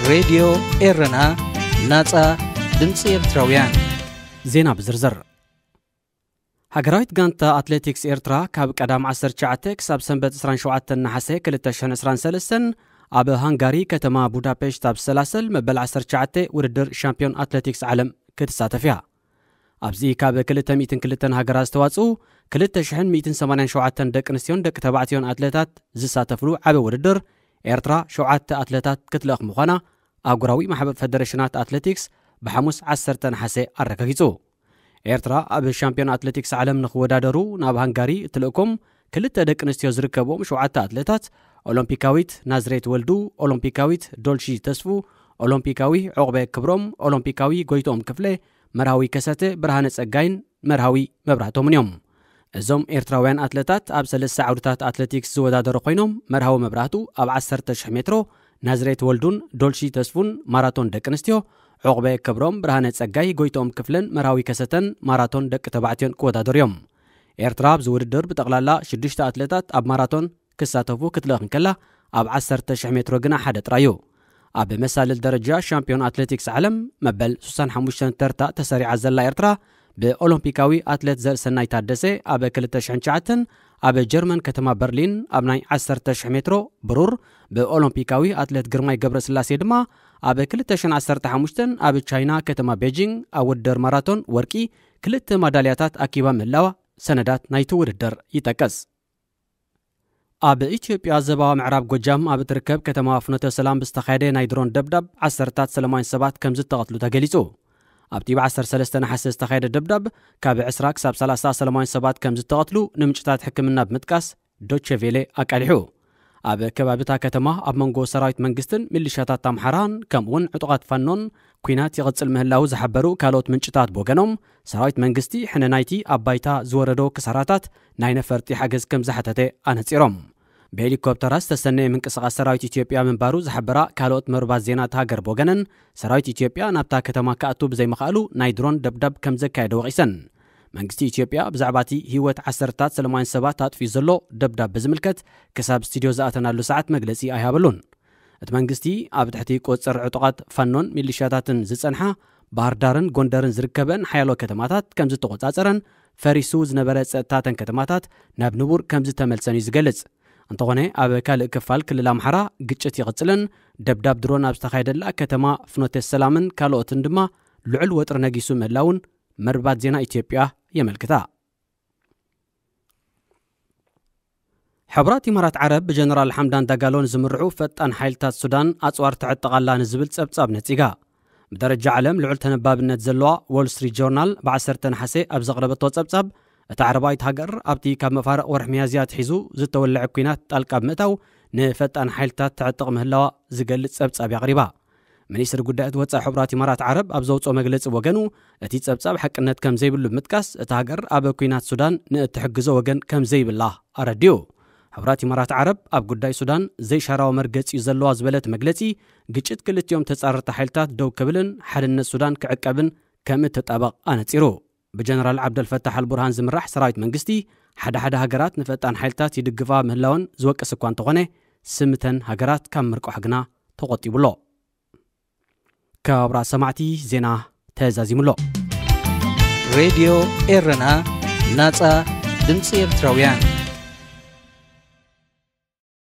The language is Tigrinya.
ሬድዮ ኤረና፣ ናጻ ድምጺ ኤርትራውያን። ዜና ብዝርዝር። ሃገራዊት ጋንታ ኣትሌቲክስ ኤርትራ ካብ ቀዳም ዓሰርተ ትሽዓተ ክሳብ ሰንበት ዕስራን ሸውዓተን ነሓሰ ክልተ ሽሕን ዕስራን ሰለስተን ኣብ ሃንጋሪ ከተማ ቡዳፔሽት ኣብ ዝሰላሰል መበል ዓሰርተ ትሽዓተ ውድድር ሻምፒዮን ኣትሌቲክስ ዓለም ክትሳተፍ እያ። ኣብዚ ካብ ክልተ ሚእትን ክልተን ሃገራት ዝተዋጽኡ ክልተ ሽሕን ሚእትን ሰማንያን ሸውዓተን ደቂ ኣንስትዮን ደቂ ተባዕትዮን ኣትሌታት ዝሳተፍሉ ዓቢ ውድድር፣ ኤርትራ ሸውዓተ ኣትሌታት ክትልእኽ ምዃና ኣህጉራዊ ማሕበር ፈደረሽናት ኣትሌቲክስ ብሓሙስ ዓሰርተ ነሓሰ ኣረጋጊጹ። ኤርትራ ኣብ ሻምፒዮን ኣትሌቲክስ ዓለም ንኽወዳደሩ ናብ ሃንጋሪ እትልእኮም ክልተ ደቂ ኣንስትዮ ዝርከብዎም ሸውዓተ ኣትሌታት፣ ኦሎምፒካዊት ናዝሬት ወልዱ፣ ኦሎምፒካዊት ዶልሺ ተስፉ፣ ኦሎምፒካዊ ዑቕበ ክብሮም፣ ኦሎምፒካዊ ጎይትኦም ክፍለ፣ መርሃዊ ከሰተ፣ ብርሃነ ጸጋይን መርሃዊ መብራህቶምን እዮም። እዞም ኤርትራውያን ኣትሌታት ኣብ ሰለስተ ዓውድታት ኣትሌቲክስ ዝወዳደሩ ኮይኖም፣ መርሃዊ መብራህቱ ኣብ ዓሰርተ ሽሕ ሜትሮ፣ ናዝሬት ወልዱን ዶልሺ ተስፉን ማራቶን ደቂ ኣንስትዮ፣ ዑቕበ ክብሮም፣ ብርሃነ ጸጋይ፣ ጎይትኦም ክፍለን መርሃዊ ከሰተን ማራቶን ደቂ ተባዕትዮን ክወዳደሩ እዮም። ኤርትራ ኣብዚ ውድድር ብጠቕላላ ሽዱሽተ ኣትሌታት ኣብ ማራቶን ክሳተፉ ክትልእኽ እንከላ፣ ኣብ ዓሰርተ ሽሕ ሜትሮ ግና ሓደ ጥራይ እዩ። ኣብ መሳልል ደረጃ ሻምፒዮን ኣትሌቲክስ ዓለም መበል ሱሳን ሓሙሽተን ተርታ ተሰሪዓ ዘላ ኤርትራ፣ ብኦሎምፒካዊ ኣትሌት ዘርእሰናይ ታደሰ ኣብ ክልተ ሽሕን ትሽዓተን ኣብ ጀርመን ከተማ በርሊን ኣብ ናይ ዓሰርተ ሽሕ ሜትሮ ብሩር፣ ብኦሎምፒካዊ ኣትሌት ግርማይ ገብረስላሴ ድማ ኣብ ክልተ ሽሕን ዓሰርተ ሓሙሽተን ኣብ ቻይና ከተማ ቤጂንግ ኣብ ውድድር ማራቶን ወርቂ ክልተ ማዳልያታት ኣኪባ ምህላዋ ሰነዳት ናይቲ ውድድር ይጠቅስ። ኣብ ኢትዮጵያ ዞባ ምዕራብ ጎጃም ኣብ እትርከብ ከተማ ፍኖተ ሰላም ብዝተኻየደ ናይ ድሮን ደብዳብ ዓሰርታት ሰላማውያን ሰባት ከም ዝተቐትሉ ተገሊጹ። ኣብቲ ብ ዓሰርተ ሰለስተ ነሓሰ ዝተኻየደ ደብዳብ ካብ ዕስራ ክሳብ ሰላሳ ሰላማውያን ሰባት ከም ዝተቐትሉ ንምንጭታት ሕክምና ብምጥቃስ ዶቼ ቬለ ኣቃሊሑ። ኣብ ከባቢታ ከተማ ኣብ መንጎ ሰራዊት መንግስትን ሚሊሻታት ኣምሓራን ከምኡውን ዕጡቓት ፋኖን ኲናት ይቕጽል ምህላዉ ዝሓበሩ ካልኦት ምንጭታት ብወገኖም፣ ሰራዊት መንግስቲ ሕነ ናይቲ ኣብ ባይታ ዝወረዶ ክሳራታት ናይ ነፈርቲ ሓገዝ ከም ዝሓተተ ኣነጺሮም። ብሄሊኮፕተራት ዝተሰነየ ምንቅስቓስ ሰራዊት ኢትዮጵያ ምንባሩ ዝሓበራ ካልኦት መርባት ዜና እታ ሃገር ብወገነን፣ ሰራዊት ኢትዮጵያ ናብታ ከተማ ክኣቱ ብዘይምኽኣሉ ናይ ድሮን ደብዳብ ከም ዘካየደ ወቒሰን። መንግስቲ ኢትዮጵያ ብዛዕባ እቲ ህይወት ዓሰርታት ሰላማውያን ሰባት ኣጥፊኡ ዘሎ ደብዳብ ብዝምልከት ክሳብ ስቱድዮ ዝኣተናሉ ሰዓት መግለጺ ኣይሃበሉን። እቲ መንግስቲ ኣብ ትሕቲ ቁጽር ዕጡቓት ፋኖን ሚሊሻታትን ዝጸንሓ ባህር ዳርን ጎንደርን ዝርከበን ሓያሎ ከተማታት ከም ዝተቖጻጸረን ፈሪሱ ዝነበረ ጸጥታተን ከተማታት ናብ ንቡር ከም ዝተመልሰን እዩ ዝገልጽ። እንተኾነ ኣብ ካልእ ክፋል ክልል ኣምሓራ ግጭት ይቕጽልን ደብዳብ ድሮን ኣብ ዝተኻየደላ ከተማ ፍኖተ ሰላምን ካልኦትን ድማ ልዑል ወጥሪ ነጊሱ ምህላውን መርባት ዜና ኢትዮጵያ የመልክታ። ሕቡራት ኢማራት ዓረብ ብጀነራል ሓምዳን ዳጋሎን ዝምርሑ ፈጣን ሓይልታት ሱዳን ኣጽዋር ትዕጥቕ ኣላ ንዝብል ጸብጻብ ነጺጋ። ብደረጃ ዓለም ልዑል ተነባብነት ዘለዋ ዎል ስትሪት ጆርናል ብ ዓሰርተ ነሓሰ ኣብ ዘቕረበቶ ጸብጻብ፣ እታ ዓረባዊት ሃገር ኣብቲ ካብ መፋርቕ ወርሒ ሚያዝያ ኣትሒዙ ዝተወልዐ ኲናት ጣልቃ ብምእታው ንፈጣን ሓይልታት ትዕጥቕ ምህላዋ ዝገልጽ ጸብጻብ ኣቕሪባ። ሚኒስትሪ ጉዳያት ወጻኢ ሕቡራት ኢማራት ዓረብ ኣብ ዘውጽኦ መግለጺ ወገኑ፣ እቲ ጸብጻብ ሓቅነት ከም ዘይብሉ ብምጥቃስ፣ እታ ሃገር ኣብ ኲናት ሱዳን ንእትሕግዞ ወገን ከም ዘይብላ ኣረዲኡ። ሕቡራት ኢማራት ዓረብ ኣብ ጉዳይ ሱዳን ዘይሻራዊ መርገጺ እዩ ዘለዋ ዝበለት መግለጺ፣ ግጭት ክልቲኦም ተጻረርቲ ሓይልታት ደው ክብልን ሓድነት ሱዳን ክዕቀብን ከም እትጣበቕ ኣነጺሩ። ብጀነራል ዓብደልፈታሕ ኣልቡርሃን ዝምራሕ ሰራዊት መንግስቲ፣ ሓደ ሓደ ሃገራት ንፈጣን ሓይልታት ይድግፋ ምህላወን ዝወቅስ እኳ እንተኾነ፣ ስምተን ሃገራት ካብ ምርቋሕ ግና ተቖጢቡ ኣሎ። ክቡራት ሰማዕቲ፣ ዜና ተዛዚሙ ኣሎ። ሬድዮ ኤረና፣ ናጻ ድምጺ ኤርትራውያን።